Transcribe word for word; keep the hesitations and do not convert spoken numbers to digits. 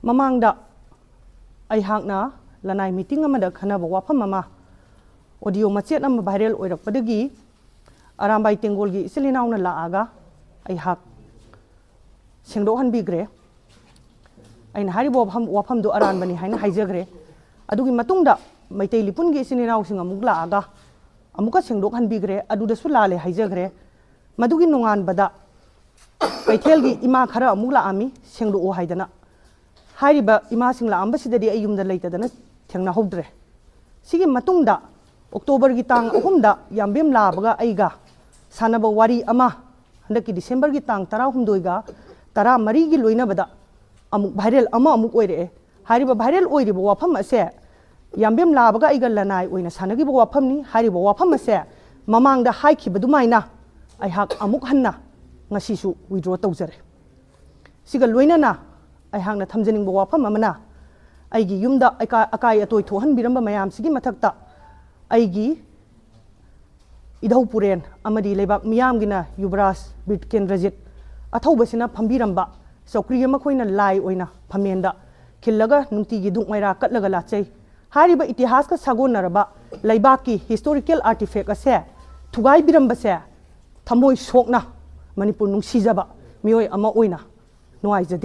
ꯃꯃꯥꯡꯗ ꯑꯩꯍꯥꯛꯅ ꯂꯅꯥꯏ ꯃꯤꯇꯤꯡ ꯑꯃꯗ ꯈꯟꯅꯕ ꯋꯥꯐꯝ ꯑꯃ ꯑꯣꯗꯤꯑꯣ ꯃꯆꯦꯠ ꯑꯃ ꯚꯥꯏꯔꯦꯜ ꯑꯣꯏꯔꯛꯄꯗꯒꯤ ꯑꯔꯥꯝꯕꯥꯏ ꯇꯦꯡꯒꯣꯜꯒꯤ ꯏꯆꯤꯜ ꯏꯅꯥꯎꯅ ꯂꯥꯛꯑꯒ ꯑꯩꯍꯥꯛ ꯁꯦꯡꯗꯣꯛꯍꯟꯕꯤꯈ꯭ꯔꯦ꯫ ꯑꯩꯅ ꯍꯥꯏꯔꯤꯕ ꯋꯥꯐꯝ ꯋꯥꯐꯝꯗꯨ ꯑꯔꯥꯟꯕꯅꯤ ꯍꯥꯏꯅ ꯍꯥꯏꯖꯈ꯭ꯔꯦ꯫ ꯑꯗꯨꯒꯤ ꯃꯇꯨꯡꯗ ꯃꯩꯇꯩ ꯂꯤꯄꯨꯟꯒꯤ ꯏꯆꯤꯟ ꯏꯅꯥꯎꯁꯤꯡ ꯑꯃꯨꯛ ꯂꯥꯛꯑꯒ ꯑꯃꯨꯛꯀ ꯁꯦꯡꯗꯣꯛꯍꯟꯕꯤꯈ꯭ꯔꯦ꯫ ꯑꯗꯨꯗꯁꯨ ꯂꯥꯜꯂꯦ ꯍꯥꯏꯖꯈ꯭ꯔꯦ꯫ ꯃꯗꯨꯒꯤ ꯅꯣꯡꯉꯥꯟꯕꯗ ꯀꯩꯊꯦꯜꯒꯤ ꯏꯃꯥ ꯈꯔ ꯑꯃꯨꯛ ꯂꯥꯛꯑꯝꯃꯤ, ꯁꯦꯡꯗꯣꯛꯑꯣ ꯍꯥꯏꯗꯅ꯫ ꯍꯥꯏꯔꯤꯕ ꯏꯃꯥꯁꯤꯡ ꯂꯥꯛꯑꯝꯕꯁꯤꯗꯗꯤ ꯑꯩ ꯌꯨꯝꯗ ꯂꯩꯇꯗꯅ ꯊꯦꯡꯅꯍꯧꯗ꯭ꯔꯦ꯫ ꯁꯤꯒꯤ ꯃꯇꯨꯡꯗ ꯑꯣꯛꯇꯣꯕꯔꯒꯤ ꯇꯥꯡ ꯑꯍꯨꯝꯗ ꯌꯥꯝꯕꯦꯝ ꯂꯥꯕꯒ ꯑꯩꯒ ꯁꯥꯟꯅꯕ ꯋꯥꯔꯤ ꯑꯃ ꯍꯟꯗꯛꯀꯤ ꯗꯤꯁꯦꯝꯕꯔꯒꯤ ꯇꯥꯡ ꯇꯔꯥꯍꯨꯝꯗꯣꯏꯒ ꯇꯔꯥꯃꯔꯤꯒꯤ ꯂꯣꯏꯅꯕꯗ ꯑꯃꯨꯛ ꯚꯥꯏꯔꯦꯜ ꯑꯃ ꯑꯃꯨꯛ ꯑꯣꯏꯔꯛꯑꯦ꯫ ꯍꯥꯏꯔꯤꯕ ꯚꯥꯏꯔꯦꯜ ꯑꯣꯏꯔꯤꯕ ꯋꯥꯐꯝ ꯑꯁꯦ ꯌꯥꯝꯕꯦꯝ ꯂꯥꯕꯒ ꯑꯩꯒ ꯂꯅꯥꯏ ꯑꯣꯏꯅ ꯁꯥꯟꯅꯈꯤꯕ ꯋꯥꯐꯝꯅꯤ꯫ ꯍꯥꯏꯔꯤꯕ ꯋꯥꯐꯝ ꯑꯁꯦ ꯃꯃꯥꯡꯗ ꯍꯥꯏꯈꯤꯕ ꯑꯗꯨꯃꯥꯏꯅ ꯑꯩꯍꯥꯛ ꯑꯃꯨꯛ ꯍꯟꯅ ꯉꯁꯤꯁꯨ withdraw ꯇꯧꯖꯔꯦ꯫ ꯁꯤꯒ ꯂꯣꯏꯅꯅ ꯑꯩꯍꯥꯛꯅ ꯊꯝꯖꯅꯤꯡꯕ ꯋꯥꯐꯝ ꯑꯃꯅ, ꯑꯩꯒꯤ ꯌꯨꯝꯗ ꯑꯀꯥ- ꯑꯀꯥꯏ ꯑꯇꯣꯏ ꯊꯣꯛꯍꯟꯕꯤꯔꯝꯕ ꯃꯌꯥꯝꯁꯤꯒꯤ ꯃꯊꯛꯇ ꯑꯩꯒꯤ ꯏꯙꯧ ꯄꯨꯔꯦꯟ ꯑꯃꯗꯤ ꯂꯩꯕꯥꯛ ꯃꯤꯌꯥꯝꯒꯤꯅ ꯌꯨꯕꯔꯥꯖ ꯕꯤꯔ ꯇꯤꯀꯦꯟꯗ꯭ꯔꯖꯤꯠ ꯑꯊꯧꯕꯁꯤꯅ ꯐꯝꯕꯤꯔꯝꯕ ꯆꯧꯀ꯭ꯔꯤ ꯑꯃ ꯑꯩꯈꯣꯏꯅ ꯂꯥꯏ ꯑꯣꯏꯅ ꯐꯝꯃꯦꯟꯗ ꯈꯤꯜꯂꯒ ꯅꯨꯡꯇꯤꯒꯤ ꯙꯨꯛ ꯃꯩꯔꯥ ꯀꯠꯂꯒ ꯂꯥꯠꯆꯩ꯫ ꯍꯥꯏꯔꯤꯕ ꯏꯇꯤꯍꯥꯁꯀ ꯁꯥꯒꯣꯟꯅꯔꯕ ꯂꯩꯕꯥꯛꯀꯤ historical artifact ꯑꯁꯦ ꯊꯨꯒꯥꯏꯕꯤꯔꯝꯕꯁꯦ ꯊꯃꯣꯏ ꯁꯣꯛꯅ ꯃꯅꯤꯄꯨꯔ ꯅꯨꯡꯁꯤꯖꯕ ꯃꯤꯑꯣꯏ ꯑꯃ ꯑꯣꯏꯅ ꯅꯨꯡꯉꯥꯏꯖꯗꯦ꯫